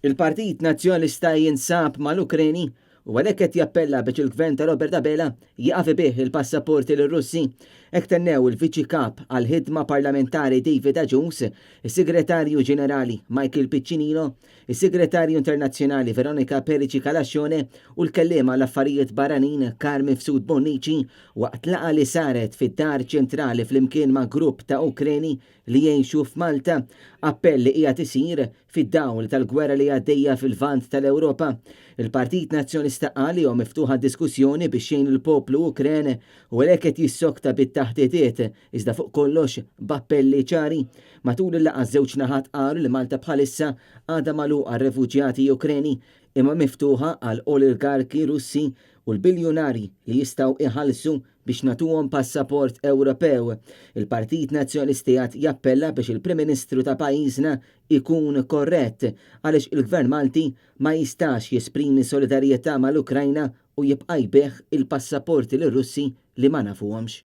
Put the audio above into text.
Il-Partit Nazzjonalista jinsab mal-Ukreni u għalhekk qed jappella biex il-Gvern ta' Robert Abela jieqaf ibigħ il-passaporti lir-Russi. Hekk tennew il-Viċi Kap għall-Ħidma Parlamentari David Agius, is-Segretarju Ġenerali Michael Piccinino, is-Segretarju Internazzjonali Veronica Perici Calascione u l-Kelliem għall-Affarijiet Barranin Carm Mifsud Bonnici waqt laqgħa li saret fid-Dar Ċentrali flimkien ma' grupp ta' Ukreni li jgħixu f'Malta, appell li qiegħed isir fid-dawl tal-gwerra li għaddejja fil-Lvant tal-Ewropa. Il-Partit Nazzjonalista qal li hu miftuħ għad-diskussjoni biex jgħin lill-poplu Ukren u għalhekk qed jissokta bit-taħditiet, iżda fuq kollox b'appelli ċari. Matul il-laqgħa ż-żewġ naħat qalu li Malta bħalissa għadha magħluqa għar-refuġjati Ukreni imma miftuħa għal oligarki Russi u l-biljunarji li jistgħu iħallsu biex nagħtuhom passaport Ewropew. Il-Partit Nazzjonalista qiegħed jappella biex il-Prim Ministru ta' pajjiżna jkun korrett għaliex il-Gvern Malti ma jistax jesprimi solidarjetà mal-Ukrajna u jibqa' jbigħ il-passaporti lir-Russi li ma nafuhomx.